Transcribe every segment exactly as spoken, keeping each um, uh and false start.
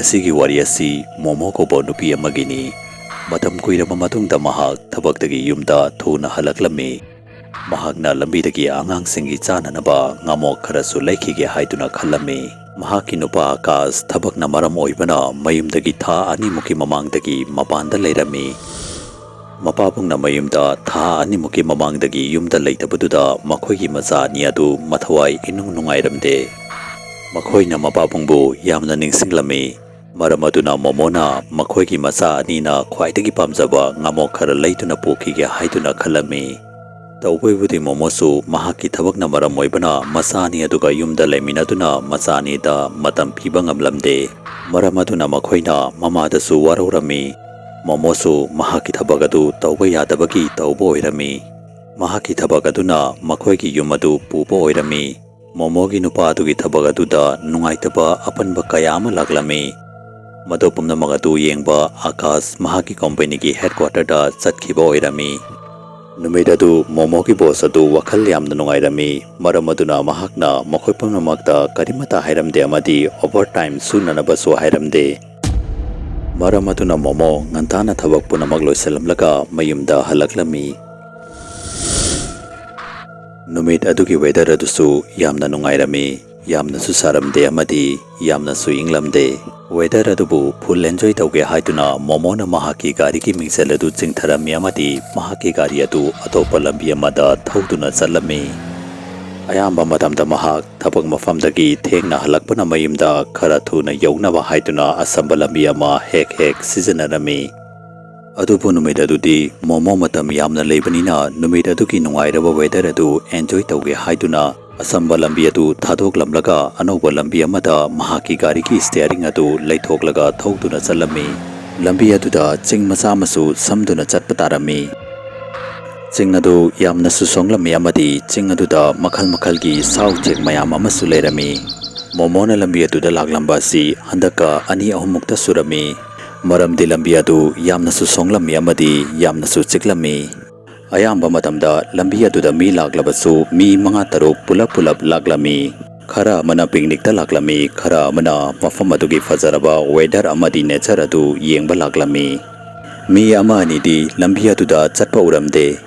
ꯁꯤꯒꯤ ꯋꯥꯔꯤ ꯑꯁꯤ ꯃꯣꯃꯣ ꯀꯧꯕ ꯅꯨꯄꯤ ꯑꯃꯒꯤꯅꯤ꯫ ꯃꯇꯝ ꯀꯨꯏꯔꯕ ꯃꯇꯨꯡꯗ ꯃꯍꯥꯛ ꯊꯕꯛꯇꯒꯤ ꯌꯨꯝꯗ ꯊꯨꯅ ꯍꯜꯂꯛꯂꯝꯃꯤ꯫ ꯃꯍꯥꯛꯅ ꯂꯝꯕꯤꯗꯒꯤ ꯑꯉꯥꯡꯁꯤꯡꯒꯤ ꯆꯥꯅꯅꯕ ꯉꯥꯃꯣꯛ ꯈꯔꯁꯨ ꯂꯩꯈꯤꯒꯦ ꯍꯥꯏꯗꯨꯅ ꯈꯜꯂꯝꯃꯤ꯫ ꯃꯍꯥꯛꯀꯤ ꯅꯨꯄꯥ ꯑꯀꯥꯁ ꯊꯕꯛꯅ ꯃꯔꯝ ꯑꯣꯏꯕꯅ ꯃꯌꯨꯝꯗꯒꯤ ꯊꯥ ꯑꯅꯤꯃꯨꯛꯀꯤ ꯃꯃꯥꯡꯗꯒꯤ ꯃꯄꯥꯟꯗ ꯂꯩꯔꯝꯃꯤ꯫ ꯃꯄꯥꯕꯨꯡꯅ ꯃꯌꯨꯝꯗ ꯊꯥ ꯑꯅꯤꯃꯨꯛꯀꯤ ꯃꯃꯥꯡꯗꯒꯤ ꯌꯨꯝꯗ ꯂꯩꯇꯕꯗꯨꯗ ꯃꯈꯣꯏꯒꯤ ꯃꯆꯥ ꯑꯅꯤ ꯑꯗꯨ ꯃꯊꯋꯥꯏ ꯏꯅꯨꯡ ꯅꯨꯡꯉꯥꯏꯔꯝꯗꯦ꯫ ꯃꯈꯣꯏꯅ ꯃꯄꯥꯕꯨꯡꯕꯨ ꯌꯥꯝꯅ ꯅꯤꯡꯁꯤꯡꯂꯝꯃꯤ꯫ ꯃꯔꯝ ꯑꯗꯨꯅ ꯃꯣꯃꯣꯅ ꯃꯈꯣꯏꯒꯤ ꯃꯆꯥ ꯑꯅꯤꯅ ꯈ꯭ꯋꯥꯏꯗꯒꯤ ꯄꯥꯝꯖꯕ ꯉꯥꯃꯣꯛ ꯈꯔ ꯂꯩꯗꯨꯅ ꯄꯨꯈꯤꯒꯦ ꯍꯥꯏꯗꯨꯅ ꯈꯜꯂꯝꯃꯤ꯫ ꯇꯧꯕꯩꯕꯨꯗꯤ ꯃꯣꯃꯣꯁꯨ ꯃꯍꯥꯛꯀꯤ ꯊꯕꯛꯅ ꯃꯔꯝ ꯑꯣꯏꯕꯅ ꯃꯆꯥ ꯑꯅꯤ ꯑꯗꯨꯒ ꯌꯨꯝꯗ ꯂꯩꯃꯤꯟꯅꯗꯨꯅ ꯃꯆꯥ ꯑꯅꯤꯗ ꯃꯇꯝ ꯄꯤꯕ ꯉꯝꯂꯝꯗꯦ꯫ ꯃꯔꯝ ꯑꯗꯨꯅ ꯃꯈꯣꯏꯅ ꯃꯃꯥꯗꯁꯨ ꯋꯥꯔꯧꯔꯝꯃꯤ꯫ ꯃꯣꯃꯣꯁꯨ ꯃꯍꯥꯛꯀꯤ ꯊꯕꯛ ꯑꯗꯨ ꯇꯧꯕ ꯌꯥꯗꯕꯒꯤ ꯇꯧꯕ ꯑꯣꯏꯔꯝꯃꯤ꯫ ꯃꯍꯥꯛꯀꯤ ꯊꯕꯛ ꯑꯗꯨꯅ ꯃꯈꯣꯏꯒꯤ ꯌꯨꯝ ꯑꯗꯨ ꯄꯨꯕ ꯑꯣꯏꯔꯝꯃꯤ꯫ ꯃꯣꯃꯣꯒꯤ ꯅꯨꯄꯥ ꯑꯗꯨꯒꯤ ꯊꯕꯛ ꯑꯗꯨꯗ ꯅꯨꯡꯉꯥꯏꯇꯕ ꯑꯄꯟꯕ ꯀꯌꯥ ꯑꯃ ꯂꯥꯛꯂꯝꯃꯤ꯫ ꯃꯗꯨ ꯄꯨꯝꯅꯃꯛ ꯑꯗꯨ ꯌꯦꯡꯕ ꯑꯀꯥꯁ ꯃꯍꯥꯛꯀꯤ ꯀꯝꯄꯦꯅꯤꯒꯤ ꯍꯦꯗꯀ꯭ꯋꯥꯇꯔꯗ ꯆꯠꯈꯤꯕ ꯑꯣꯏꯔꯝꯃꯤ꯫ ꯅꯨꯃꯤꯠ ꯑꯗꯨ ꯃꯣꯃꯣꯒꯤ ꯕꯣꯁ ꯑꯗꯨ ꯋꯥꯈꯜ ꯌꯥꯝꯅ ꯅꯨꯡꯉꯥꯏꯔꯝꯃꯤ꯫ ꯃꯔꯝ ꯑꯗꯨꯅ ꯃꯍꯥꯛꯅ ꯃꯈꯣꯏ ꯄꯨꯝꯅꯃꯛꯇ ꯀꯔꯤꯃꯠꯇ ꯍꯥꯏꯔꯝꯗꯦ ꯑꯃꯗꯤ ꯑꯣꯚꯔ ꯇꯥꯏꯝ ꯁꯨꯅꯅꯕꯁꯨ ꯍꯥꯏꯔꯝꯗꯦ꯫ ꯃꯔꯝ ꯑꯗꯨꯅ ꯃꯣꯃꯣ ꯉꯟꯇꯥꯅ ꯊꯕꯛ ꯄꯨꯝꯅꯃꯛ ꯂꯣꯏꯁꯤꯜꯂꯝꯂꯒ ꯃꯌꯨꯝꯗ ꯍꯜꯂꯛꯂꯝꯃꯤ꯫ ꯅꯨꯃꯤꯠ ꯑꯗꯨꯒꯤ ꯋꯦꯗꯔ ꯑꯗꯨꯁꯨ ꯌꯥꯝꯅ ꯅꯨꯡꯉꯥꯏꯔꯝꯃꯤ꯫ ꯌꯥꯝꯅꯁꯨ ꯁꯥꯔꯝꯗꯦ ꯑꯃꯗꯤ ꯌꯥꯝꯅꯁꯨ ꯏꯪꯂꯝꯗꯦ꯫ ꯋꯦꯗꯔ ꯑꯗꯨꯕꯨ ꯐꯨꯜ ꯑꯦꯟꯖꯣꯏ ꯇꯧꯒꯦ ꯍꯥꯏꯗꯨꯅ ꯃꯣꯃꯣꯅ ꯃꯍꯥꯛꯀꯤ ꯒꯥꯔꯤꯒꯤ ꯃꯤꯡꯖꯦꯜ ꯑꯗꯨ ꯆꯤꯡꯊꯔꯝꯃꯤ ꯑꯃꯗꯤ ꯃꯍꯥꯛꯀꯤ ꯒꯥꯔꯤ ꯑꯗꯨ ꯑꯇꯣꯞꯄ ꯂꯝꯕꯤ ꯑꯃꯗ ꯊꯧꯗꯨꯅ ꯆꯠꯂꯝꯃꯤ꯫ ꯑꯌꯥꯝꯕ ꯃꯇꯝꯗ ꯃꯍꯥꯛ ꯊꯕꯛ ꯃꯐꯝꯗꯒꯤ ꯊꯦꯡꯅ ꯍꯜꯂꯛꯄꯅ ꯃꯌꯨꯝꯗ ꯈꯔ ꯊꯨꯅ ꯌꯧꯅꯕ ꯍꯥꯏꯗꯨꯅ ꯑꯁꯝꯕ ꯂꯝꯕꯤ ꯑꯃ ꯍꯦꯛ ꯍꯦꯛ ꯁꯤꯖꯤꯟꯅꯔꯝꯃꯤ꯫ ꯑꯗꯨꯕꯨ ꯅꯨꯃꯤꯠ ꯑꯗꯨꯗꯤ ꯃꯣꯃꯣ ꯃꯇꯝ ꯌꯥꯝꯅ ꯂꯩꯕꯅꯤꯅ ꯅꯨꯃꯤꯠ ꯑꯗꯨꯒꯤ ꯅꯨꯡꯉꯥꯏꯔꯕ ꯋꯦꯗꯔ ꯑꯗꯨ ꯑꯦꯟꯖꯣꯏ ꯇꯧꯒꯦ ꯍꯥꯏꯗꯨꯅ ꯑꯁꯝꯕ ꯂꯝꯕꯤ ꯑꯗꯨ ꯊꯥꯗꯣꯛꯂꯝꯂꯒ ꯑꯅꯧꯕ ꯂꯝꯕꯤ ꯑꯃꯗ ꯃꯍꯥꯛꯀꯤ ꯒꯥꯔꯤꯒꯤ ꯁ꯭ꯇꯤꯌꯥꯔꯤꯡ ꯑꯗꯨ ꯂꯩꯊꯣꯛꯂꯒ ꯊꯧꯗꯨꯅ ꯆꯠꯂꯝꯃꯤ꯫ ꯂꯝꯕꯤ ꯑꯗꯨꯗ ꯆꯤꯡ ꯃꯆꯥ ꯑꯃꯁꯨ ꯁꯝꯗꯨꯅ ꯆꯠꯄ ꯇꯥꯔꯝꯃꯤ꯫ ꯆꯤꯡ ꯑꯗꯨ ꯌꯥꯝꯅꯁꯨ ꯁꯣꯡꯂꯝꯃꯤ ꯑꯃꯗꯤ ꯆꯤꯡ ꯑꯗꯨꯗ ꯃꯈꯜ ꯃꯈꯜꯒꯤ ꯁꯥ ꯎꯆꯦꯛ ꯃꯌꯥꯝ ꯑꯃꯁꯨ ꯂꯩꯔꯝꯃꯤ꯫ ꯃꯣꯃꯣꯅ ꯂꯝꯕꯤ ꯑꯗꯨꯗ ꯂꯥꯛꯂꯝꯕ ꯑꯁꯤ ꯍꯟꯗꯛꯀ ꯑꯅꯤ ꯑꯍꯨꯝꯃꯨꯛꯇ ꯁꯨꯔꯝꯃꯤ꯫ ꯃꯔꯝꯗꯤ ꯂꯝꯕꯤ ꯑꯗꯨ ꯌꯥꯝꯅꯁꯨ ꯁꯣꯡꯂꯝꯃꯤ ꯑꯃꯗꯤ ꯌꯥꯝꯅꯁꯨ ꯆꯤꯛꯂꯝꯃꯤ꯫ ꯑꯌꯥꯝꯕ ꯃꯇꯝꯗ ꯂꯝꯕꯤ ꯑꯗꯨꯗ ꯃꯤ ꯂꯥꯛꯂꯕꯁꯨ ꯃꯤ ꯃꯉꯥ ꯇꯔꯨꯛ ꯄꯨꯂꯞ ꯄꯨꯂꯞ ꯂꯥꯛꯂꯝꯃꯤ꯫ ꯈꯔ ꯑꯃꯅ ꯄꯤꯛꯅꯤꯛꯇ ꯂꯥꯛꯂꯝꯃꯤ, ꯈꯔ ꯑꯃꯅ ꯃꯐꯝ ꯑꯗꯨꯒꯤ ꯐꯖꯔꯕ ꯋꯦꯗꯔ ꯑꯃꯗꯤ ꯅꯦꯆꯔ ꯑꯗꯨ ꯌꯦꯡꯕ ꯂꯥꯛꯂꯝꯃꯤ꯫ ꯃꯤ ꯑꯃ ꯑꯅꯤꯗꯤ ꯂꯝꯕꯤ ꯑꯗꯨꯗ ꯆꯠꯄ ꯎꯔꯝꯗꯦ꯫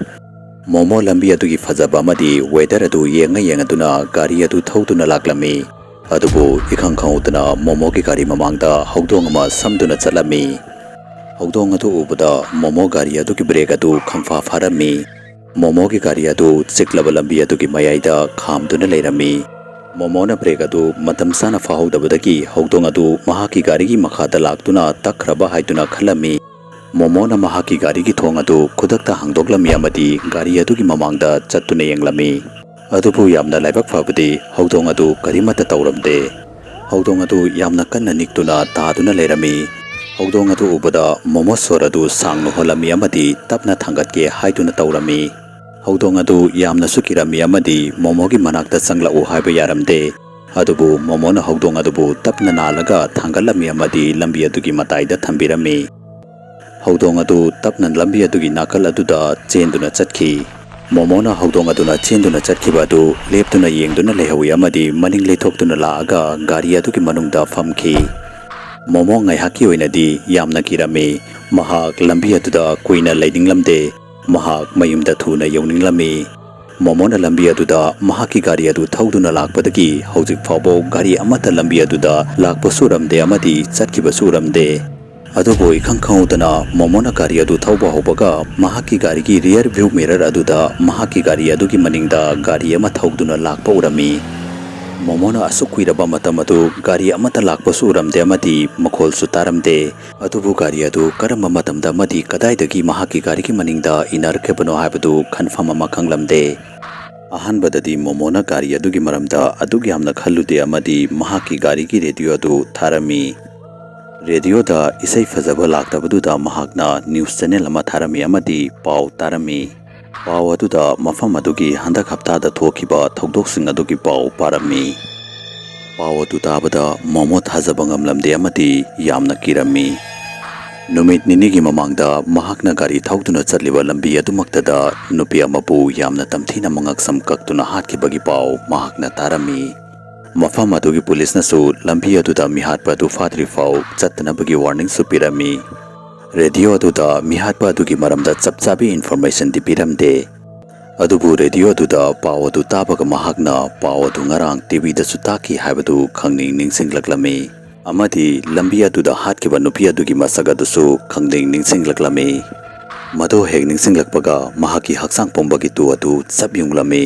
ꯃꯣꯃꯣ ꯂꯝꯕꯤ ꯑꯗꯨꯒꯤ ꯐꯖꯕ ꯑꯃꯗꯤ ꯋꯦꯗꯔ ꯑꯗꯨ ꯌꯦꯡꯉ ꯌꯦꯡꯉꯗꯨꯅ ꯒꯥꯔꯤ ꯑꯗꯨ ꯊꯧꯗꯨꯅ ꯂꯥꯛꯂꯝꯃꯤ꯫ ꯑꯗꯨꯕꯨ ꯏꯈꯪ ꯈꯪꯍꯧꯗꯅ ꯃꯣꯃꯣꯒꯤ ꯒꯥꯔꯤ ꯃꯃꯥꯡꯗ ꯍꯧꯗꯣꯡ ꯑꯃ ꯁꯝꯗꯨꯅ ꯆꯠꯂꯝꯃꯤ꯫ ꯍꯧꯗꯣꯡ ꯑꯗꯨ ꯎꯕꯗ ꯃꯣꯃꯣ ꯒꯥꯔꯤ ꯑꯗꯨꯒꯤ ꯕ꯭ꯔꯦꯛ ꯑꯗꯨ ꯈꯪꯐꯥ ꯐꯥꯔꯝꯃꯤ꯫ ꯃꯣꯃꯣꯒꯤ ꯒꯥꯔꯤ ꯑꯗꯨ ꯆꯤꯛꯂꯕ ꯂꯝꯕꯤ ꯑꯗꯨꯒꯤ ꯃꯌꯥꯏꯗ ꯈꯥꯝꯗꯨꯅ ꯂꯩꯔꯝꯃꯤ꯫ ꯃꯣꯃꯣꯅ ꯕ꯭ꯔꯦꯛ ꯑꯗꯨ ꯃꯇꯝ ꯆꯥꯅ ꯐꯥꯍꯧꯗꯕꯗꯒꯤ ꯍꯧꯗꯣꯡ ꯑꯗꯨ ꯃꯍꯥꯛꯀꯤ ꯒꯥꯔꯤꯒꯤ ꯃꯈꯥꯗ ꯂꯥꯛꯇꯨꯅ ꯇꯛꯈ꯭ꯔꯕ ꯍꯥꯏꯗꯨꯅ ꯈꯜꯂꯝꯃꯤ꯫ ꯃꯣꯃꯣꯅ ꯃꯍꯥꯛꯀꯤ ꯒꯥꯔꯤꯒꯤ ꯊꯣꯡ ꯑꯗꯨ ꯈꯨꯗꯛꯇ ꯍꯥꯡꯗꯣꯛꯂꯝꯃꯤ ꯑꯃꯗꯤ ꯒꯥꯔꯤ ꯑꯗꯨꯒꯤ ꯃꯃꯥꯡꯗ ꯆꯠꯇꯨꯅ ꯌꯦꯡꯂꯝꯃꯤ꯫ ꯑꯗꯨꯕꯨ ꯌꯥꯝꯅ ꯂꯥꯏꯕꯛ ꯐꯕꯗꯤ ꯍꯧꯗꯣꯡ ꯑꯗꯨ ꯀꯔꯤꯃꯠꯇ ꯇꯧꯔꯝꯗꯦ꯫ ꯍꯧꯗꯣꯡ ꯑꯗꯨ ꯌꯥꯝꯅ ꯀꯟꯅ ꯅꯤꯛꯇꯨꯅ ꯇꯥꯗꯨꯅ ꯂꯩꯔꯝꯃꯤ꯫ ꯍꯧꯗꯣꯡ ꯑꯗꯨ ꯎꯕꯗ ꯃꯣꯃꯣ ꯁꯣꯔ ꯑꯗꯨ ꯁꯥꯡꯅ ꯍꯣꯜꯂꯝꯃꯤ ꯑꯃꯗꯤ ꯇꯞꯅ ꯊꯥꯡꯒꯠꯀꯦ ꯍꯥꯏꯗꯨꯅ ꯇꯧꯔꯝꯃꯤ꯫ ꯍꯧꯗꯣꯡ ꯑꯗꯨ ꯌꯥꯝꯅꯁꯨ ꯀꯤꯔꯝꯃꯤ ꯑꯃꯗꯤ ꯃꯣꯃꯣꯒꯤ ꯃꯅꯥꯛꯇ ꯆꯪꯂꯛꯎ ꯍꯥꯏꯕ ꯌꯥꯔꯝꯗꯦ꯫ ꯑꯗꯨꯕꯨ ꯃꯣꯃꯣꯅ ꯍꯧꯗꯣꯡ ꯑꯗꯨꯕꯨ ꯇꯞꯅ ꯅꯥꯜꯂꯒ ꯊꯥꯡꯒꯠꯂꯝꯃꯤ ꯑꯃꯗꯤ ꯂꯝꯕꯤ ꯑꯗꯨꯒꯤ ꯃꯇꯥꯏꯗ ꯊꯝꯕꯤꯔꯝꯃꯤ꯫ ꯍꯧꯗꯣꯡ ꯑꯗꯨ ꯇꯞꯅ ꯂꯝꯕꯤ ꯑꯗꯨꯒꯤ ꯅꯥꯀꯜ ꯑꯗꯨꯗ ꯆꯦꯟꯗꯨꯅ ꯆꯠꯈꯤ꯫ ꯃꯣꯃꯣꯅ ꯍꯧꯗꯣꯡ ꯑꯗꯨꯅ ꯆꯦꯟꯗꯨꯅ ꯆꯠꯈꯤꯕ ꯑꯗꯨ ꯂꯦꯞꯇꯨꯅ ꯌꯦꯡꯗꯨꯅ ꯂꯩꯍꯧꯏ ꯑꯃꯗꯤ ꯃꯅꯤꯡ ꯂꯩꯊꯣꯛꯇꯨꯅ ꯂꯥꯛꯑꯒ ꯒꯥꯔꯤ ꯑꯗꯨꯒꯤ ꯃꯅꯨꯡꯗ ꯐꯝꯈꯤ꯫ ꯃꯣꯃꯣ ꯉꯥꯏꯍꯥꯛꯀꯤ ꯑꯣꯏꯅꯗꯤ ꯌꯥꯝꯅ ꯀꯤꯔꯝꯃꯤ꯫ ꯃꯍꯥꯛ ꯂꯝꯕꯤ ꯑꯗꯨꯗ ꯀꯨꯏꯅ ꯂꯩꯅꯤꯡꯂꯝꯗꯦ꯫ ꯃꯍꯥꯛ ꯃꯌꯨꯝꯗ ꯊꯨꯅ ꯌꯧꯅꯤꯡꯂꯝꯃꯤ꯫ ꯃꯣꯃꯣꯅ ꯂꯝꯕꯤ ꯑꯗꯨꯗ ꯃꯍꯥꯛꯀꯤ ꯒꯥꯔꯤ ꯑꯗꯨ ꯊꯧꯗꯨꯅ ꯂꯥꯛꯄꯗꯒꯤ ꯍꯧꯖꯤꯛ ꯐꯥꯎꯕ ꯒꯥꯔꯤ ꯑꯃꯠꯇ ꯂꯝꯕꯤ ꯑꯗꯨꯗ ꯂꯥꯛꯄꯁꯨ ꯎꯔꯝꯗꯦ ꯑꯃꯗꯤ ꯆꯠꯈꯤꯕꯁꯨ ꯎꯔꯝꯗꯦ꯫ ꯑꯗꯨꯕꯨ ꯏꯈꯪ ꯈꯪꯍꯧꯗꯅ ꯃꯣꯃꯣꯅ ꯒꯥꯔꯤ ꯑꯗꯨ ꯊꯧꯕ ꯍꯧꯕꯒ ꯃꯍꯥꯛꯀꯤ ꯒꯥꯔꯤꯒꯤ rear view mirror ꯑꯗꯨꯗ ꯃꯍꯥꯛꯀꯤ ꯒꯥꯔꯤ ꯑꯗꯨꯒꯤ ꯃꯅꯤꯡꯗ ꯒꯥꯔꯤ ꯑꯃ ꯊꯧꯗꯨꯅ ꯂꯥꯛꯄ ꯎꯔꯝꯃꯤ꯫ ꯃꯣꯃꯣꯅ ꯑꯁꯨꯛ ꯀꯨꯏꯔꯕ ꯃꯇꯝ ꯑꯗꯨ ꯒꯥꯔꯤ ꯑꯃꯠꯇ ꯂꯥꯛꯄꯁꯨ ꯎꯔꯝꯗꯦ ꯑꯃꯗꯤ ꯃꯈꯣꯜꯁꯨ ꯇꯥꯔꯝꯗꯦ꯫ ꯑꯗꯨꯕꯨ ꯒꯥꯔꯤ ꯑꯗꯨ ꯀꯔꯝꯕ ꯃꯇꯝꯗ ꯑꯃꯗꯤ ꯀꯗꯥꯏꯗꯒꯤ ꯃꯍꯥꯛꯀꯤ ꯒꯥꯔꯤꯒꯤ ꯃꯅꯤꯡꯗ ꯏꯟꯅꯔꯛꯈꯤꯕꯅꯣ ꯍꯥꯏꯕꯗꯨ confirm ꯑꯃ ꯈꯪꯂꯝꯗꯦ꯫ ꯑꯍꯥꯟꯕꯗꯗꯤ ꯃꯣꯃꯣꯅ ꯒꯥꯔꯤ ꯑꯗꯨꯒꯤ ꯃꯔꯝꯗ ꯑꯗꯨꯛ ꯌꯥꯝꯅ ꯈꯜꯂꯨꯗꯦ ꯑꯃꯗꯤ ꯃꯍꯥꯛꯀꯤ ꯒꯥꯔꯤꯒꯤ ꯔꯦꯗꯤꯑꯣ ꯑꯗꯨ ꯊꯥꯔꯝꯃꯤ꯫ ꯔꯦꯗꯤꯑꯣꯗ ꯏꯁꯩ ꯐꯖꯕ ꯂꯥꯛꯇꯕꯗꯨꯗ ꯃꯍꯥꯛꯅ news channel ꯑꯃ ꯊꯥꯔꯝꯃꯤ ꯑꯃꯗꯤ ꯄꯥꯎ ꯇꯥꯔꯝꯃꯤ꯫ ꯄꯥꯎ ꯑꯗꯨꯗ ꯃꯐꯝ ꯑꯗꯨꯒꯤ ꯍꯟꯗꯛ ꯍꯞꯇꯥꯗ ꯊꯣꯛꯈꯤꯕ ꯊꯧꯗꯣꯛꯁꯤꯡ ꯑꯗꯨꯒꯤ ꯄꯥꯎ ꯄꯥꯔꯝꯃꯤ꯫ ꯄꯥꯎ ꯑꯗꯨ ꯇꯥꯕꯗ ꯃꯣꯃꯣ ꯊꯥꯖꯕ ꯉꯝꯂꯝꯗꯦ ꯑꯃꯗꯤ ꯌꯥꯝꯅ ꯀꯤꯔꯝꯃꯤ꯫ ꯅꯨꯃꯤꯠ ꯅꯤꯅꯤꯒꯤ ꯃꯃꯥꯡꯗ ꯃꯍꯥꯛꯅ ꯒꯥꯔꯤ ꯊꯧꯗꯨꯅ ꯆꯠꯂꯤꯕ ꯂꯝꯕꯤ ꯑꯗꯨꯃꯛꯇꯗ ꯅꯨꯄꯤ ꯑꯃꯕꯨ ꯌꯥꯝꯅ ꯇꯝꯊꯤꯅ ꯃꯉꯛꯁꯝ ꯀꯛꯇꯨꯅ ꯍꯥꯠꯈꯤꯕꯒꯤ ꯄꯥꯎ ꯃꯍꯥꯛꯅ ꯇꯥꯔꯝꯃꯤ꯫ ꯃꯐꯝ ꯑꯗꯨꯒꯤ ꯄꯨꯂꯤꯁꯅꯁꯨ ꯂꯝꯕꯤ ꯑꯗꯨꯗ ꯃꯤꯍꯥꯠꯄ ꯑꯗꯨ ꯐꯥꯗ꯭ꯔꯤ ꯐꯥꯎ ꯆꯠꯇꯅꯕꯒꯤ ꯋꯥꯔꯅꯤꯡꯁꯨ ꯄꯤꯔꯝꯃꯤ꯫ ꯔꯦꯗꯤꯑꯣ ꯑꯗꯨꯗ ꯃꯤꯍꯥꯠꯄ ꯑꯗꯨꯒꯤ ꯃꯔꯝꯗ ꯆꯞ ꯆꯥꯕꯤ ꯏꯟꯐꯣꯔꯃꯦꯁꯟꯗꯤ ꯄꯤꯔꯝꯗꯦ꯫ ꯑꯗꯨꯕꯨ ꯔꯦꯗꯤꯑꯣ ꯑꯗꯨꯗ ꯄꯥꯎ ꯑꯗꯨ ꯇꯥꯕꯒ ꯃꯍꯥꯛꯅ ꯄꯥꯎ ꯑꯗꯨ ꯉꯔꯥꯡ ꯇꯤꯚꯤꯗꯁꯨ ꯇꯥꯈꯤ ꯍꯥꯏꯕꯗꯨ ꯈꯪꯅꯤꯡ ꯅꯤꯡꯁꯤꯡꯂꯛꯂꯝꯃꯤ꯫ ꯑꯃꯗꯤ ꯂꯝꯕꯤ ꯑꯗꯨꯗ ꯍꯥꯠꯈꯤꯕ ꯅꯨꯄꯤ ꯑꯗꯨꯒꯤ ꯃꯁꯛ ꯑꯗꯨꯁꯨ ꯈꯪꯅꯤꯡ ꯅꯤꯡꯁꯤꯡꯂꯛꯂꯝꯃꯤ꯫ ꯃꯗꯨ ꯍꯦꯛ ꯅꯤꯡꯁꯤꯡꯂꯛꯄꯒ ꯃꯍꯥꯛꯀꯤ ꯍꯛꯆꯥꯡ ꯄꯨꯝꯕꯒꯤ ꯇꯨ ꯑꯗꯨ ꯆꯞ ꯌꯨꯡꯂꯝꯃꯤ꯫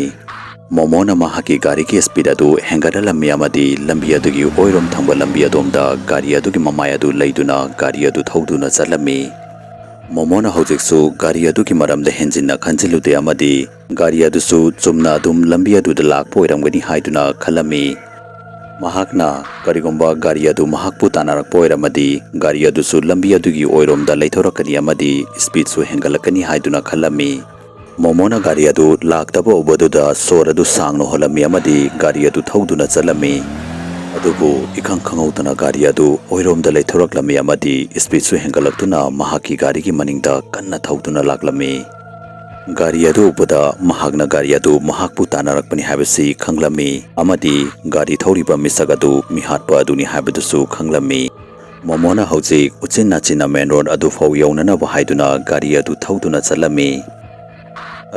ꯃꯣꯃꯣꯅ ꯃꯍꯥꯛꯀꯤ ꯒꯥꯔꯤꯒꯤ ꯁ꯭ꯄꯤꯗ ꯑꯗꯨ ꯍꯦꯟꯒꯠꯍꯜꯂꯝꯃꯤ ꯑꯃꯗꯤ ꯂꯝꯕꯤ ꯑꯗꯨꯒꯤ ꯑꯣꯏꯔꯣꯝ ꯊꯪꯕ ꯂꯝꯕꯤ ꯑꯗꯣꯝꯗ ꯒꯥꯔꯤ ꯑꯗꯨꯒꯤ ꯃꯃꯥꯏ ꯑꯗꯨ ꯂꯩꯗꯨꯅ ꯒꯥꯔꯤ ꯑꯗꯨ ꯊꯧꯗꯨꯅ ꯆꯠꯂꯝꯃꯤ꯫ ꯃꯣꯃꯣꯅ ꯍꯧꯖꯤꯛꯁꯨ ꯒꯥꯔꯤ ꯑꯗꯨꯒꯤ ꯃꯔꯝꯗ ꯍꯦꯟꯖꯤꯟꯅ ꯈꯟꯖꯤꯜꯂꯨꯗꯦ ꯑꯃꯗꯤ ꯒꯥꯔꯤ ꯑꯗꯨꯁꯨ ꯆꯨꯝꯅ ꯑꯗꯨꯝ ꯂꯝꯕꯤ ꯑꯗꯨꯗ ꯂꯥꯛꯄ ꯑꯣꯏꯔꯝꯒꯅꯤ ꯍꯥꯏꯗꯨꯅ ꯈꯜꯂꯝꯃꯤ꯫ ꯃꯍꯥꯛꯅ ꯀꯔꯤꯒꯨꯝꯕ ꯒꯥꯔꯤ ꯑꯗꯨ ꯃꯍꯥꯛꯄꯨ ꯇꯥꯟꯅꯔꯛꯄ ꯑꯣꯏꯔꯝꯃꯗꯤ ꯒꯥꯔꯤ ꯑꯗꯨꯁꯨ ꯂꯝꯕꯤ ꯑꯗꯨꯒꯤ ꯑꯣꯏꯔꯣꯝꯗ ꯂꯩꯊꯣꯔꯛꯀꯅꯤ ꯑꯃꯗꯤ ꯁ꯭ꯄꯤꯗꯁꯨ ꯍꯦꯟꯒꯠꯂꯛꯀꯅꯤ ꯍꯥꯏꯗꯨꯅ ꯈꯜꯂꯝꯃꯤ꯫ ꯃꯣꯃꯣꯅ ꯒꯥꯔꯤ ꯑꯗꯨ ꯂꯥꯛꯇꯕ ꯎꯕꯗꯨꯗ ꯁꯣꯔ ꯑꯗꯨ ꯁꯥꯡꯅ ꯍꯣꯜꯂꯝꯃꯤ ꯑꯃꯗꯤ ꯒꯥꯔꯤ ꯑꯗꯨ ꯊꯧꯗꯨꯅ ꯆꯠꯂꯝꯃꯤ꯫ ꯑꯗꯨꯕꯨ ꯏꯈꯪ ꯈꯪꯍꯧꯗꯅ ꯒꯥꯔꯤ ꯑꯗꯨ ꯑꯣꯏꯔꯣꯝꯗ ꯂꯩꯊꯣꯔꯛꯂꯝꯃꯤ ꯑꯃꯗꯤ ꯁ꯭ꯄꯤꯗꯁꯨ ꯍꯦꯟꯒꯠꯂꯛꯇꯨꯅ ꯃꯍꯥꯛꯀꯤ ꯒꯥꯔꯤꯒꯤ ꯃꯅꯤꯡꯗ ꯀꯟꯅ ꯊꯧꯗꯨꯅ ꯂꯥꯛꯂꯝꯃꯤ꯫ ꯒꯥꯔꯤ ꯑꯗꯨ ꯎꯕꯗ ꯃꯍꯥꯛꯅ ꯒꯥꯔꯤ ꯑꯗꯨ ꯃꯍꯥꯛꯄꯨ ꯇꯥꯟꯅꯔꯛꯄꯅꯤ ꯍꯥꯏꯕꯁꯤ ꯈꯪꯂꯝꯃꯤ ꯑꯃꯗꯤ ꯒꯥꯔꯤ ꯊꯧꯔꯤꯕ ꯃꯤꯁꯛ ꯑꯗꯨ ꯃꯤꯍꯥꯠꯄ ꯑꯗꯨꯅꯤ ꯍꯥꯏꯕꯗꯨꯁꯨ ꯈꯪꯂꯝꯃꯤ꯫ ꯃꯣꯃꯣꯅ ꯍꯧꯖꯤꯛ ꯎꯆꯤꯟ ꯅꯥꯆꯤꯟꯅ ꯃꯦꯟ ꯔꯣꯗ ꯑꯗꯨꯐꯥꯎ ꯌꯧꯅꯅꯕ ꯍꯥꯏꯗꯨꯅ ꯒꯥꯔꯤ ꯑꯗꯨ ꯊꯧꯗꯨꯅ ꯆꯠꯂꯝꯃꯤ꯫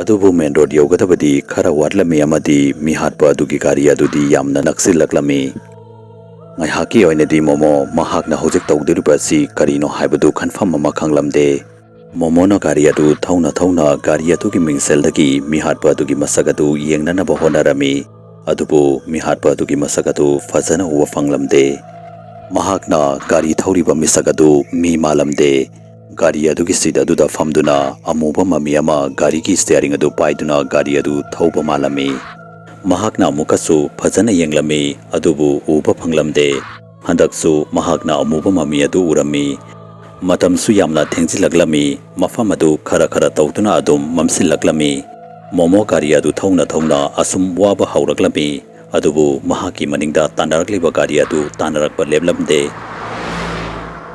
ꯑꯗꯨꯕꯨ ꯃꯦꯟ ꯔꯣꯗ ꯌꯧꯒꯗꯕꯗꯤ ꯈꯔ ꯋꯥꯠꯂꯝꯃꯤ ꯑꯃꯗꯤ ꯃꯤꯍꯥꯠꯄ ꯑꯗꯨꯒꯤ ꯒꯥꯔꯤ ꯑꯗꯨꯗꯤ ꯌꯥꯝꯅ ꯅꯛꯁꯤꯜꯂꯛꯂꯝꯃꯤ꯫ ꯉꯥꯏꯍꯥꯛꯀꯤ ꯑꯣꯏꯅꯗꯤ ꯃꯣꯃꯣ ꯃꯍꯥꯛꯅ ꯍꯧꯖꯤꯛ ꯇꯧꯗꯣꯔꯤꯕ ꯑꯁꯤ ꯀꯔꯤꯅꯣ ꯍꯥꯏꯕꯗꯨ ꯀꯟꯐꯥꯔꯝ ꯑꯃ ꯈꯪꯂꯝꯗꯦ꯫ ꯃꯣꯃꯣꯅ ꯒꯥꯔꯤ ꯑꯗꯨ ꯊꯧꯅ ꯊꯧꯅ ꯒꯥꯔꯤ ꯑꯗꯨꯒꯤ ꯃꯤꯡꯁꯦꯜꯗꯒꯤ ꯃꯤꯍꯥꯠꯄ ꯑꯗꯨꯒꯤ ꯃꯁꯛ ꯑꯗꯨ ꯌꯦꯡꯅꯅꯕ ꯍꯣꯠꯅꯔꯝꯃꯤ꯫ ꯑꯗꯨꯕꯨ ꯃꯤꯍꯥꯠꯄ ꯑꯗꯨꯒꯤ ꯃꯁꯛ ꯑꯗꯨ ꯐꯖꯅ ꯎꯕ ꯐꯪꯂꯝꯗꯦ꯫ ꯃꯍꯥꯛꯅ ꯒꯥꯔꯤ ꯊꯧꯔꯤꯕ ꯃꯤꯁꯛ ꯑꯗꯨ ꯃꯤ ꯃꯥꯜꯂꯝꯗꯦ꯫ ꯒꯥꯔꯤ ꯑꯗꯨꯒꯤ ꯁꯤꯠ ꯑꯗꯨꯗ ꯐꯝꯗꯨꯅ ꯑꯃꯨꯕ ꯃꯃꯤ ꯑꯃ ꯒꯥꯔꯤꯒꯤ ꯁ꯭ꯇꯤꯌꯥꯔꯤꯡ ꯑꯗꯨ ꯄꯥꯏꯗꯨꯅ ꯒꯥꯔꯤ ꯑꯗꯨ ꯊꯧꯕ ꯃꯥꯜꯂꯝꯃꯤ꯫ ꯃꯍꯥꯛꯅ ꯑꯃꯨꯛꯀꯁꯨ ꯐꯖꯅ ꯌꯦꯡꯂꯝꯃꯤ, ꯑꯗꯨꯕꯨ ꯎꯕ ꯐꯪꯂꯝꯗꯦ꯫ ꯍꯟꯗꯛꯁꯨ ꯃꯍꯥꯛꯅ ꯑꯃꯨꯕ ꯃꯃꯤ ꯑꯗꯨ ꯎꯔꯝꯃꯤ꯫ ꯃꯇꯝꯁꯨ ꯌꯥꯝꯅ ꯊꯦꯡꯖꯤꯜꯂꯛꯂꯝꯃꯤ꯫ ꯃꯐꯝ ꯑꯗꯨ ꯈꯔ ꯈꯔ ꯇꯧꯗꯨꯅ ꯑꯗꯨꯝ ꯃꯝꯁꯤꯜꯂꯛꯂꯝꯃꯤ꯫ ꯃꯣꯃꯣ ꯒꯥꯔꯤ ꯑꯗꯨ ꯊꯧꯅ ꯊꯧꯅ ꯑꯁꯨꯝ ꯋꯥꯕ ꯍꯧꯔꯛꯂꯝꯃꯤ꯫ ꯑꯗꯨꯕꯨ ꯃꯍꯥꯛꯀꯤ ꯃꯅꯤꯡꯗ ꯇꯥꯟꯅꯔꯛꯂꯤꯕ ꯒꯥꯔꯤ ꯑꯗꯨ ꯇꯥꯟꯅꯔꯛꯄ ꯂꯦꯞꯂꯝꯗꯦ꯫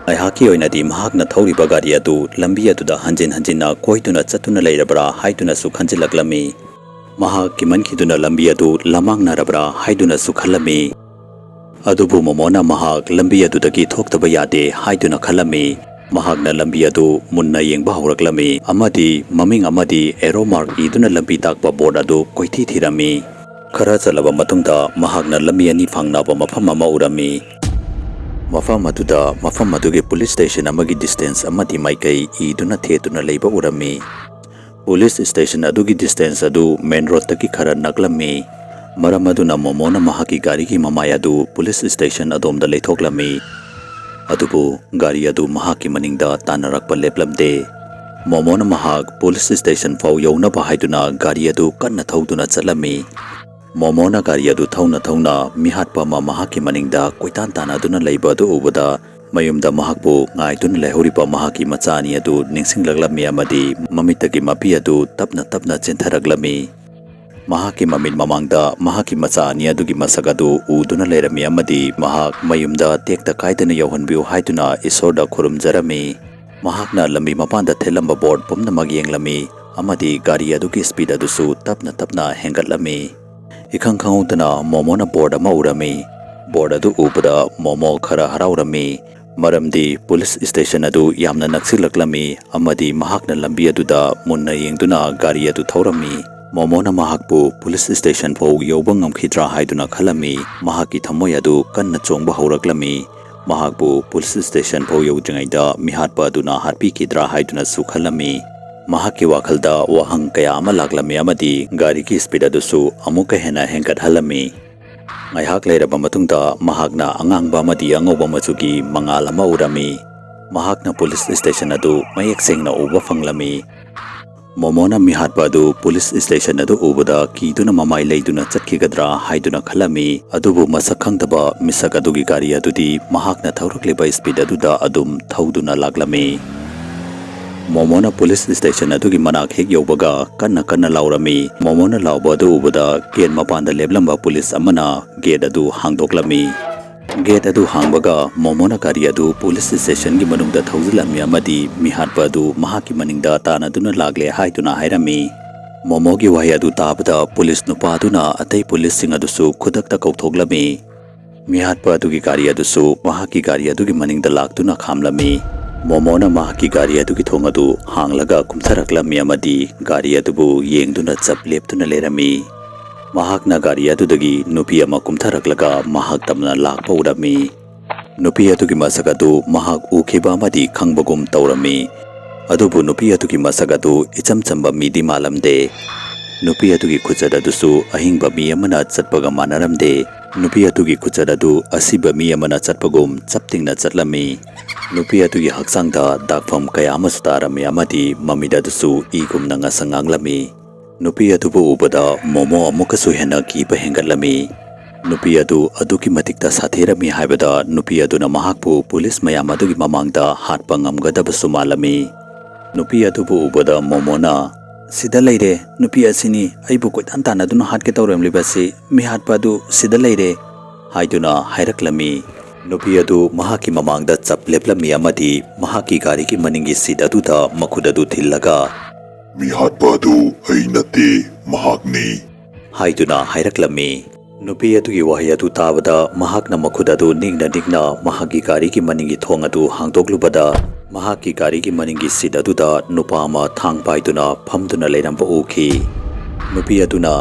ꯉꯥꯏꯍꯥꯛꯀꯤ ꯑꯣꯏꯅꯗꯤ ꯃꯍꯥꯛꯅ ꯊꯧꯔꯤꯕ ꯒꯥꯔꯤ ꯑꯗꯨ ꯂꯝꯕꯤ ꯑꯗꯨꯗ ꯍꯟꯖꯤꯟ ꯍꯟꯖꯤꯟꯅ ꯀꯣꯏꯗꯨꯅ ꯆꯠꯇꯨꯅ ꯂꯩꯔꯕ꯭ꯔꯥ ꯍꯥꯏꯗꯨꯅꯁꯨ ꯈꯟꯖꯤꯜꯂꯛꯂꯝꯃꯤ꯫ ꯃꯍꯥꯛ ꯀꯤꯃꯟꯈꯤꯗꯨꯅ ꯂꯝꯕꯤ ꯑꯗꯨ ꯂꯃꯥꯡꯅꯔꯕ꯭ꯔꯥ ꯍꯥꯏꯗꯨꯅꯁꯨ ꯈꯜꯂꯝꯃꯤ꯫ ꯑꯗꯨꯕꯨ ꯃꯣꯃꯣꯅ ꯃꯍꯥꯛ ꯂꯝꯕꯤ ꯑꯗꯨꯗꯒꯤ ꯊꯣꯛꯇꯕ ꯌꯥꯗꯦ ꯍꯥꯏꯗꯨꯅ ꯈꯜꯂꯝꯃꯤ꯫ ꯃꯍꯥꯛꯅ ꯂꯝꯕꯤ ꯑꯗꯨ ꯃꯨꯟꯅ ꯌꯦꯡꯕ ꯍꯧꯔꯛꯂꯝꯃꯤ ꯑꯃꯗꯤ ꯃꯃꯤꯡ ꯑꯃꯗꯤ arrow mark ꯏꯗꯨꯅ ꯂꯝꯕꯤ ꯇꯥꯛꯄ board ꯑꯗꯨ ꯀꯣꯏꯊꯤ ꯊꯤꯔꯝꯃꯤ꯫ ꯈꯔ ꯆꯠꯂꯕ ꯃꯇꯨꯡꯗ ꯃꯍꯥꯛꯅ ꯂꯝꯕꯤ ꯑꯅꯤ ꯐꯥꯡꯅꯕ ꯃꯐꯝ ꯑꯃ ꯎꯔꯝꯃꯤ꯫ ꯃꯐꯝ ꯑꯗꯨꯗ ꯃꯐꯝ ꯑꯗꯨꯒꯤ police station ꯑꯃꯒꯤ distance ꯑꯃꯗꯤ ꯃꯥꯏꯀꯩ ꯏꯗꯨꯅ ꯊꯦꯠꯇꯨꯅ ꯂꯩꯕ ꯎꯔꯝꯃꯤ꯫ Police station ꯑꯗꯨꯒꯤ distance ꯑꯗꯨ main roadꯇꯒꯤ ꯈꯔ ꯅꯛꯂꯝꯃꯤ꯫ ꯃꯔꯝ ꯑꯗꯨꯅ ꯃꯣꯃꯣꯅ ꯃꯍꯥꯛꯀꯤ ꯒꯥꯔꯤꯒꯤ ꯃꯃꯥꯏ ꯑꯗꯨ police station ꯑꯗꯣꯝꯗ ꯂꯩꯊꯣꯛꯂꯝꯃꯤ꯫ ꯑꯗꯨꯕꯨ ꯒꯥꯔꯤ ꯑꯗꯨ ꯃꯍꯥꯛꯀꯤ ꯃꯅꯤꯡꯗ ꯇꯥꯟꯅꯔꯛꯄ ꯂꯦꯞꯂꯝꯗꯦ꯫ ꯃꯣꯃꯣꯅ ꯃꯍꯥꯛ police station ꯐꯥꯎ ꯌꯧꯅꯕ ꯍꯥꯏꯗꯨꯅ ꯒꯥꯔꯤ ꯑꯗꯨ ꯀꯟꯅ ꯊꯧꯗꯨꯅ ꯆꯠꯂꯝꯃꯤ꯫ ꯃꯣꯃꯣꯅ ꯒꯥꯔꯤ ꯑꯗꯨ ꯊꯧꯅ ꯊꯧꯅ ꯃꯤꯍꯥꯠꯄ ꯑꯃ ꯃꯍꯥꯛꯀꯤ ꯃꯅꯤꯡꯗ ꯀꯣꯏꯇꯥꯟ ꯇꯥꯟꯅꯗꯨꯅ ꯂꯩꯕ ꯑꯗꯨ ꯎꯕꯗ, ꯃꯌꯨꯝꯗ ꯃꯍꯥꯛꯄꯨ ꯉꯥꯏꯗꯨꯅ ꯂꯩꯍꯧꯔꯤꯕ ꯃꯍꯥꯛꯀꯤ ꯃꯆꯥ ꯑꯅꯤ ꯑꯗꯨ ꯅꯤꯡꯁꯤꯡꯂꯛꯂꯝꯃꯤ ꯑꯃꯗꯤ ꯃꯃꯤꯠꯇꯒꯤ ꯃꯄꯤ ꯑꯗꯨ ꯇꯞꯅ ꯇꯞꯅ ꯆꯦꯟꯊꯔꯛꯂꯝꯃꯤ꯫ ꯃꯍꯥꯛꯀꯤ ꯃꯃꯤꯠ ꯃꯃꯥꯡꯗ ꯃꯍꯥꯛꯀꯤ ꯃꯆꯥ ꯑꯅꯤ ꯑꯗꯨꯒꯤ ꯃꯁꯛ ꯑꯗꯨ ꯎꯗꯨꯅ ꯂꯩꯔꯝꯃꯤ ꯑꯃꯗꯤ ꯃꯍꯥꯛ ꯃꯌꯨꯝꯗ ꯇꯦꯛꯇ ꯀꯥꯏꯗꯅ ꯌꯧꯍꯟꯕꯤꯌꯨ ꯍꯥꯏꯗꯨꯅ ꯏꯁꯣꯔꯗ ꯈꯨꯔꯨꯝꯖꯔꯝꯃꯤ꯫ ꯃꯍꯥꯛꯅ ꯂꯝꯕꯤ ꯃꯄꯥꯟꯗ ꯊꯦꯠꯂꯝꯕ board ꯄꯨꯝꯅꯃꯛ ꯌꯦꯡꯂꯝꯃꯤ ꯑꯃꯗꯤ ꯒꯥꯔꯤ ꯑꯗꯨꯒꯤ speed ꯑꯗꯨꯁꯨ ꯇꯞꯅ ꯇꯞꯅ ꯍꯦꯟꯒꯠꯂꯝꯃꯤ꯫ ꯏꯈꯪ ꯈꯪꯍꯧꯗꯅ ꯃꯣꯃꯣꯅ board ꯑꯃ ꯎꯔꯝꯃꯤ꯫ Board ꯑꯗꯨ ꯎꯕꯗ ꯃꯣꯃꯣ ꯈꯔ ꯍꯔꯥꯎꯔꯝꯃꯤ, ꯃꯔꯝꯗꯤ police station ꯑꯗꯨ ꯌꯥꯝꯅ ꯅꯛꯁꯤꯜꯂꯛꯂꯝꯃꯤ ꯑꯃꯗꯤ ꯃꯍꯥꯛꯅ ꯂꯝꯕꯤ ꯑꯗꯨꯗ ꯃꯨꯟꯅ ꯌꯦꯡꯗꯨꯅ ꯒꯥꯔꯤ ꯑꯗꯨ ꯊꯧꯔꯝꯃꯤ꯫ ꯃꯣꯃꯣꯅ ꯃꯍꯥꯛꯄꯨ police station ꯐꯥꯎ ꯌꯧꯕ ꯉꯝꯈꯤꯗ꯭ꯔꯥ ꯍꯥꯏꯗꯨꯅ ꯈꯜꯂꯝꯃꯤ꯫ ꯃꯍꯥꯛꯀꯤ ꯊꯃꯣꯏ ꯑꯗꯨ ꯀꯟꯅ ꯆꯣꯡꯕ ꯍꯧꯔꯛꯂꯝꯃꯤ꯫ ꯃꯍꯥꯛꯄꯨ police station ꯐꯥꯎ ꯌꯧꯗ꯭ꯔꯤꯉꯩꯗ ꯃꯤꯍꯥꯠꯄ ꯑꯗꯨꯅ ꯍꯥꯠꯄꯤꯈꯤꯗ꯭ꯔꯥ ꯍꯥꯏꯗꯨꯅꯁꯨ ꯈꯜꯂꯝꯃꯤ꯫ ꯃꯍꯥꯛꯀꯤ ꯋꯥꯈꯜꯗ ꯋꯥꯍꯪ ꯀꯌꯥ ꯑꯃ ꯂꯥꯛꯂꯝꯃꯤ ꯑꯃꯗꯤ ꯒꯥꯔꯤꯒꯤ speed ꯑꯗꯨꯁꯨ ꯑꯃꯨꯛꯀ ꯍꯦꯟꯅ ꯍꯦꯟꯒꯠꯍꯜꯂꯝꯃꯤ꯫ ꯉꯥꯏꯍꯥꯛ ꯂꯩꯔꯕ ꯃꯇꯨꯡꯗ ꯃꯍꯥꯛꯅ ꯑꯉꯥꯡꯕ ꯑꯃꯗꯤ ꯑꯉꯧꯕ ꯃꯆꯨꯒꯤ ꯃꯉꯥꯜ ꯑꯃ ꯎꯔꯝꯃꯤ꯫ ꯃꯍꯥꯛꯅ police station ꯑꯗꯨ ꯃꯌꯦꯛ ꯁꯦꯡꯅ ꯎꯕ ꯐꯪꯂꯝꯃꯤ꯫ ꯃꯣꯃꯣꯅ ꯃꯤꯍꯥꯠꯄ ꯑꯗꯨ police station ꯑꯗꯨ ꯎꯕꯗ ꯀꯤꯗꯨꯅ ꯃꯃꯥꯏ ꯂꯩꯗꯨꯅ ꯆꯠꯈꯤꯒꯗ꯭ꯔꯥ ꯍꯥꯏꯗꯨꯅ ꯈꯜꯂꯝꯃꯤ꯫ ꯑꯗꯨꯕꯨ ꯃꯁꯛ ꯈꯪꯗꯕ ꯃꯤꯁꯛ ꯑꯗꯨꯒꯤ ꯒꯥꯔꯤ ꯑꯗꯨꯗꯤ ꯃꯍꯥꯛꯅ ꯊꯧꯔꯛꯂꯤꯕ speed ꯑꯗꯨꯗ ꯑꯗꯨꯝ ꯊꯧꯗꯨꯅ ꯂꯥꯛꯂꯝꯃꯤ꯫ ꯃꯣꯃꯣꯅ police station ꯑꯗꯨꯒꯤ ꯃꯅꯥꯛ ꯍꯦꯛ ꯌꯧꯕꯒ ꯀꯟꯅ ꯀꯟꯅ ꯂꯥꯎꯔꯝꯃꯤ꯫ ꯃꯣꯃꯣꯅ ꯂꯥꯎꯕ ꯑꯗꯨ ꯎꯕꯗ gate ꯃꯄꯥꯟꯗ ꯂꯦꯞꯂꯝꯕ police ꯑꯃꯅ gate ꯑꯗꯨ ꯍꯥꯡꯗꯣꯛꯂꯝꯃꯤ꯫ Gate ꯑꯗꯨ ꯍꯥꯡꯕꯒ ꯃꯣꯃꯣꯅ ꯒꯥꯔꯤ ꯑꯗꯨ police station ꯒꯤ ꯃꯅꯨꯡꯗ ꯊꯧꯖꯤꯜꯂꯝꯃꯤ ꯑꯃꯗꯤ ꯃꯤꯍꯥꯠꯄ ꯑꯗꯨ ꯃꯍꯥꯛꯀꯤ ꯃꯅꯤꯡꯗ ꯇꯥꯟꯅꯗꯨꯅ ꯂꯥꯛꯂꯦ ꯍꯥꯏꯗꯨꯅ ꯍꯥꯏꯔꯝꯃꯤ꯫ ꯃꯣꯃꯣꯒꯤ ꯋꯥꯍꯩ ꯑꯗꯨ ꯇꯥꯕꯗ ꯄꯨꯂꯤꯁ ꯅꯨꯄꯥ ꯑꯗꯨꯅ ꯑꯇꯩ ꯄꯨꯂꯤꯁꯁꯤꯡ ꯑꯗꯨꯁꯨ ꯈꯨꯗꯛꯇ ꯀꯧꯊꯣꯛꯂꯝꯃꯤ꯫ ꯃꯤꯍꯥꯠꯄ ꯑꯗꯨꯒꯤ ꯒꯥꯔꯤ ꯑꯗꯨꯁꯨ ꯃꯍꯥꯛꯀꯤ ꯒꯥꯔꯤ ꯑꯗꯨꯒꯤ ꯃꯅꯤꯡꯗ ꯂꯥꯛꯇꯨꯅ ꯈꯥꯝꯂꯝꯃꯤ꯫ ꯃꯣꯃꯣꯅ ꯃꯍꯥꯛꯀꯤ ꯒꯥꯔꯤ ꯑꯗꯨꯒꯤ ꯊꯣꯡ ꯑꯗꯨ ꯍꯥꯡꯂꯒ ꯀꯨꯝꯊꯔꯛꯂꯝꯃꯤ ꯑꯃꯗꯤ ꯒꯥꯔꯤ ꯑꯗꯨꯕꯨ ꯌꯦꯡꯗꯨꯅ ꯆꯞ ꯂꯦꯞꯇꯨꯅ ꯂꯩꯔꯝꯃꯤ꯫ ꯃꯍꯥꯛꯅ ꯒꯥꯔꯤ ꯑꯗꯨꯗꯒꯤ ꯅꯨꯄꯤ ꯑꯃ ꯀꯨꯝꯊꯔꯛꯂꯒ ꯃꯍꯥꯛ ꯇꯝꯅ ꯂꯥꯛꯄ ꯎꯔꯝꯃꯤ꯫ ꯅꯨꯄꯤ ꯑꯗꯨꯒꯤ ꯃꯁꯛ ꯑꯗꯨ ꯃꯍꯥꯛ ꯎꯈꯤꯕ ꯑꯃꯗꯤ ꯈꯪꯕꯒꯨꯝ ꯇꯧꯔꯝꯃꯤ꯫ ꯑꯗꯨꯕꯨ ꯅꯨꯄꯤ ꯑꯗꯨꯒꯤ ꯃꯁꯛ ꯑꯗꯨ ꯏꯆꯝ ꯆꯝꯕ ꯃꯤꯗꯤ ꯃꯥꯜꯂꯝꯗꯦ꯫ ꯅꯨꯄꯤ ꯑꯗꯨꯒꯤ ꯈꯨꯆꯠ ꯑꯗꯨꯁꯨ ꯑꯍꯤꯡꯕ ꯃꯤ ꯑꯃꯅ ꯆꯠꯄꯒ ꯃꯥꯟꯅꯔꯝꯗꯦ꯫ ꯅꯨꯄꯤ ꯑꯗꯨꯒꯤ ꯈꯨꯆꯠ ꯑꯗꯨ ꯑꯁꯤꯕ ꯃꯤ ꯑꯃꯅ ꯆꯠꯄꯒꯨꯝ ꯆꯞ ꯇꯤꯡꯅ ꯆꯠꯂꯝꯃꯤ꯫ ꯅꯨꯄꯤ ꯑꯗꯨꯒꯤ ꯍꯛꯆꯥꯡꯗ ꯗꯥꯛꯐꯝ ꯀꯌꯥ ꯑꯃꯁꯨ ꯇꯥꯔꯝꯃꯤ ꯑꯃꯗꯤ ꯃꯃꯤꯠ ꯑꯗꯨꯁꯨ ꯏꯒꯨꯝꯅ ꯉꯁꯪ ꯉꯥꯡꯂꯝꯃꯤ꯫ ꯅꯨꯄꯤ ꯑꯗꯨꯕꯨ ꯎꯕꯗ ꯃꯣꯃꯣ ꯑꯃꯨꯛꯀꯁꯨ ꯍꯦꯟꯅ ꯀꯤꯕ ꯍꯦꯟꯒꯠꯂꯝꯃꯤ꯫ ꯅꯨꯄꯤ ꯑꯗꯨ ꯑꯗꯨꯛꯀꯤ ꯃꯇꯤꯛꯇ ꯁꯥꯊꯤꯔꯝꯃꯤ ꯍꯥꯏꯕꯗ ꯅꯨꯄꯤ ꯑꯗꯨꯅ ꯃꯍꯥꯛꯄꯨ ꯄꯨꯂꯤꯁ ꯃꯌꯥꯝ ꯑꯗꯨꯒꯤ ꯃꯃꯥꯡꯗ ꯍꯥꯠꯄ ꯉꯝꯒꯗꯕꯁꯨ ꯃꯥꯜꯂꯝꯃꯤ꯫ ꯅꯨꯄꯤ ꯑꯗꯨꯕꯨ ꯎꯕꯗ ꯃꯣꯃꯣꯅ, "ꯁꯤꯗ ꯂꯩꯔꯦ, ꯅꯨꯄꯤ ꯑꯁꯤꯅꯤ ꯑꯩꯕꯨ ꯀꯣꯏꯇꯥꯟ ꯇꯥꯟꯅꯗꯨꯅ ꯍꯥꯠꯀꯦ ꯇꯧꯔꯝꯂꯤꯕꯁꯤ, ꯃꯤꯍꯥꯠꯄ ꯑꯗꯨ ꯁꯤꯗ ꯂꯩꯔꯦ" ꯍꯥꯏꯗꯨꯅ ꯍꯥꯏꯔꯛꯂꯝꯃꯤ꯫ ꯅꯨꯄꯤ ꯑꯗꯨ ꯃꯍꯥꯛꯀꯤ ꯃꯃꯥꯡꯗ ꯆꯞ ꯂꯦꯞꯂꯝꯃꯤ ꯑꯃꯗꯤ ꯃꯍꯥꯛꯀꯤ ꯒꯥꯔꯤꯒꯤ ꯃꯅꯤꯡꯒꯤ ꯁꯤꯠ ꯑꯗꯨꯗ ꯃꯈꯨꯠ ꯑꯗꯨ ꯊꯤꯜꯂꯒ, "ꯃꯤꯍꯥꯠꯄ ꯑꯗꯨ ꯑꯩ ꯅꯠꯇꯦ, ꯃꯍꯥꯛꯅꯤ" ꯍꯥꯏꯗꯨꯅ ꯍꯥꯏꯔꯛꯂꯝꯃꯤ꯫ ꯅꯨꯄꯤ ꯑꯗꯨꯒꯤ ꯋꯥꯍꯩ ꯑꯗꯨ ꯇꯥꯕꯗ ꯃꯍꯥꯛꯅ ꯃꯈꯨꯠ ꯑꯗꯨ ꯅꯤꯛꯅ ꯅꯤꯛꯅ ꯃꯍꯥꯛꯀꯤ ꯒꯥꯔꯤꯒꯤ ꯃꯅꯤꯡꯒꯤ ꯊꯣꯡ ꯑꯗꯨ ꯍꯥꯡꯗꯣꯛꯂꯨꯕꯗ, ꯃꯍꯥꯛꯀꯤ ꯒꯥꯔꯤꯒꯤ ꯃꯅꯤꯡꯒꯤ ꯁꯤꯠ ꯑꯗꯨꯗ ꯅꯨꯄꯥ ꯑꯃ ꯊꯥꯡ ꯄꯥꯏꯗꯨꯅ ꯐꯝꯗꯨꯅ ꯂꯩꯔꯝꯕ ꯎꯈꯤ꯫ ꯅꯨꯄꯤ ꯑꯗꯨꯅ,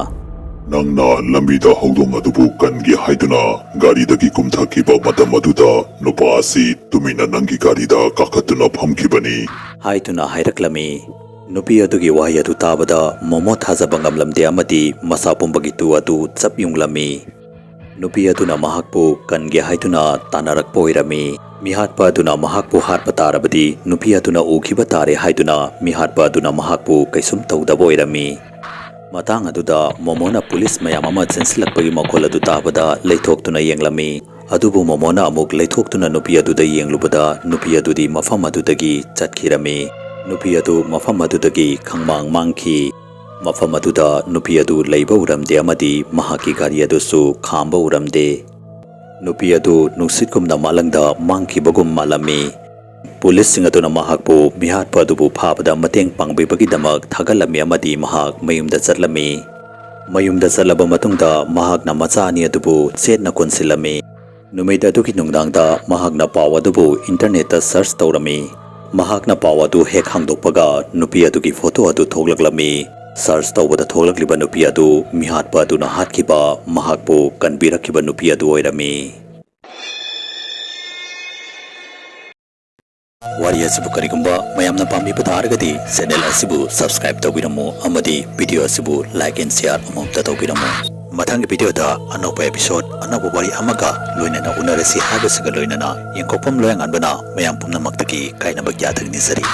"ꯅꯪꯅ ꯂꯝꯕꯤꯗ ꯍꯧꯗꯣꯡ ꯑꯗꯨꯕꯨ ꯀꯟꯒꯦ ꯍꯥꯏꯗꯨꯅ ꯒꯥꯔꯤꯗꯒꯤ ꯀꯨꯝꯊꯈꯤꯕ ꯃꯇꯝ ꯑꯗꯨꯗ ꯅꯨꯄꯥ ꯑꯁꯤ ꯇꯨꯃꯤꯟꯅ ꯅꯪꯒꯤ ꯒꯥꯔꯤꯗ ꯀꯥꯈꯠꯇꯨꯅ ꯐꯝꯈꯤꯕꯅꯤ" ꯍꯥꯏꯗꯨꯅ ꯍꯥꯏꯔꯛꯂꯝꯃꯤ꯫ ꯅꯨꯄꯤ ꯑꯗꯨꯒꯤ ꯋꯥꯍꯩ ꯑꯗꯨ ꯇꯥꯕꯗ ꯃꯣꯃꯣ ꯊꯥꯖꯕ ꯉꯝꯂꯝꯗꯦ ꯑꯃꯗꯤ ꯃꯁꯥ ꯄꯨꯝꯕꯒꯤ ꯇꯨ ꯑꯗꯨ ꯆꯞ ꯌꯨꯡꯂꯝꯃꯤ꯫ ꯅꯨꯄꯤ ꯑꯗꯨꯅ ꯃꯍꯥꯛꯄꯨ ꯀꯟꯒꯦ ꯍꯥꯏꯗꯨꯅ ꯇꯥꯟꯅꯔꯛꯄ ꯑꯣꯏꯔꯝꯃꯤ꯫ ꯃꯤꯍꯥꯠꯄ ꯑꯗꯨꯅ ꯃꯍꯥꯛꯄꯨ ꯍꯥꯠꯄ ꯇꯥꯔꯕꯗꯤ ꯅꯨꯄꯤ ꯑꯗꯨꯅ ꯎꯈꯤꯕ ꯇꯥꯔꯦ ꯍꯥꯏꯗꯨꯅ ꯃꯤꯍꯥꯠꯄ ꯑꯗꯨꯅ ꯃꯍꯥꯛꯄꯨ ꯀꯩꯁꯨꯝ ꯇꯧꯗꯕ ꯑꯣꯏꯔꯝꯃꯤ꯫ ꯃꯇꯥꯡ ꯑꯗꯨꯗ ꯃꯣꯃꯣꯅ ꯄꯨꯂꯤꯁ ꯃꯌꯥꯝ ꯑꯃ ꯆꯦꯟꯁꯤꯜꯂꯛꯄꯒꯤ ꯃꯈꯣꯜ ꯑꯗꯨ ꯇꯥꯕꯗ ꯂꯩꯊꯣꯛꯇꯨꯅ ꯌꯦꯡꯂꯝꯃꯤ꯫ ꯑꯗꯨꯕꯨ ꯃꯣꯃꯣꯅ ꯑꯃꯨꯛ ꯂꯩꯊꯣꯛꯇꯨꯅ ꯅꯨꯄꯤ ꯑꯗꯨꯗ ꯌꯦꯡꯂꯨꯕꯗ ꯅꯨꯄꯤ ꯑꯗꯨꯗꯤ ꯃꯐꯝ ꯑꯗꯨꯗꯒꯤ ꯆꯠꯈꯤꯔꯝꯃꯤ꯫ ꯅꯨꯄꯤ ꯑꯗꯨ ꯃꯐꯝ ꯑꯗꯨꯗꯒꯤ ꯈꯪꯃꯥꯡ ꯃꯥꯡꯈꯤ꯫ ꯃꯐꯝ ꯑꯗꯨꯗ ꯅꯨꯄꯤ ꯑꯗꯨ ꯂꯩꯕ ꯎꯔꯝꯗꯦ ꯑꯃꯗꯤ ꯃꯍꯥꯛꯀꯤ ꯒꯥꯔꯤ ꯑꯗꯨꯁꯨ ꯈꯥꯝꯕ ꯎꯔꯝꯗꯦ꯫ ꯅꯨꯄꯤ ꯑꯗꯨ ꯅꯨꯡꯁꯤꯠꯀꯨꯝꯅ ꯃꯥꯂꯪꯗ ꯃꯥꯡꯈꯤꯕꯒꯨꯝ ꯃꯥꯜꯂꯝꯃꯤ꯫ ꯄꯨꯂꯤꯁꯁꯤꯡ ꯑꯗꯨꯅ ꯃꯍꯥꯛꯄꯨ ꯃꯤꯍꯥꯠꯄ ꯑꯗꯨꯕꯨ ꯐꯥꯕꯗ ꯃꯇꯦꯡ ꯄꯥꯡꯕꯤꯕꯒꯤꯗꯃꯛ ꯊꯥꯒꯠꯂꯝꯃꯤ ꯑꯃꯗꯤ ꯃꯍꯥꯛ ꯃꯌꯨꯝꯗ ꯆꯠꯂꯝꯃꯤ꯫ ꯃꯌꯨꯝꯗ ꯆꯠꯂꯕ ꯃꯇꯨꯡꯗ ꯃꯍꯥꯛꯅ ꯃꯆꯥ ꯑꯅꯤ ꯑꯗꯨꯕꯨ ꯆꯦꯠꯅ ꯀꯣꯟꯁꯤꯜꯂꯝꯃꯤ꯫ ꯅꯨꯃꯤꯠ ꯑꯗꯨꯒꯤ ꯅꯨꯡꯗꯥꯡꯗ ꯃꯍꯥꯛꯅ ꯄꯥꯎ ꯑꯗꯨꯕꯨ ꯏꯟꯇꯔꯅꯦꯠꯇ ꯁꯔꯆ ꯇꯧꯔꯝꯃꯤ꯫ ꯃꯍꯥꯛꯅ ꯄꯥꯎ ꯑꯗꯨ ꯍꯦꯛ ꯍꯥꯡꯗꯣꯛꯄꯒ ꯅꯨꯄꯤ ꯑꯗꯨꯒꯤ ꯐꯣꯇꯣ ꯑꯗꯨ ꯊꯣꯛꯂꯛꯂꯝꯃꯤ꯫ ꯁꯔꯆ ꯇꯧꯕꯗ ꯊꯣꯛꯂꯛꯂꯤꯕ ꯅꯨꯄꯤ ꯑꯗꯨ ꯃꯤꯍꯥꯠꯄ ꯑꯗꯨꯅ ꯍꯥꯠꯈꯤꯕ, ꯃꯍꯥꯛꯄꯨ ꯀꯟꯕꯤꯔꯛꯈꯤꯕ ꯅꯨꯄꯤ ꯑꯗꯨ ꯑꯣꯏꯔꯝꯃꯤ꯫ ꯋꯥꯔꯤ ꯑꯁꯤꯕꯨ ꯀꯔꯤꯒꯨꯝꯕ ꯃꯌꯥꯝꯅ ꯄꯥꯝꯕꯤꯕ ꯇꯥꯔꯒꯗꯤ ꯆꯦꯅꯦꯜ ꯑꯁꯤꯕꯨ ꯁꯕꯁꯀ꯭ꯔꯥꯏꯕ ꯇꯧꯕꯤꯔꯝꯃꯨ ꯑꯃꯗꯤ ꯚꯤꯗꯤꯑꯣ ꯑꯁꯤꯕꯨ ꯂꯥꯏꯛ ꯑꯦꯟ ꯁꯤꯌꯥꯔ ꯑꯃꯃꯝꯇ ꯇꯧꯕꯤꯔꯝꯃꯨ꯫ ꯃꯊꯪꯒꯤ ꯚꯤꯗꯤꯑꯣꯗ ꯑꯅꯧꯕ ꯑꯦꯄꯤꯁꯣꯗ, ꯑꯅꯧꯕ ꯋꯥꯔꯤ ꯑꯃꯒ ꯂꯣꯏꯅꯅ ꯎꯅꯔꯁꯤ ꯍꯥꯏꯕꯁꯤꯒ ꯂꯣꯏꯅꯅ ꯌꯦꯡꯊꯣꯛꯐꯝ ꯂꯣꯌꯥꯉꯥꯟꯕꯅ ꯃꯌꯥꯝ ꯄꯨꯝꯅꯃꯛꯇꯒꯤ ꯀꯥꯏꯅꯕ ꯌꯥꯊꯪ ꯅꯤꯖꯔꯤ꯫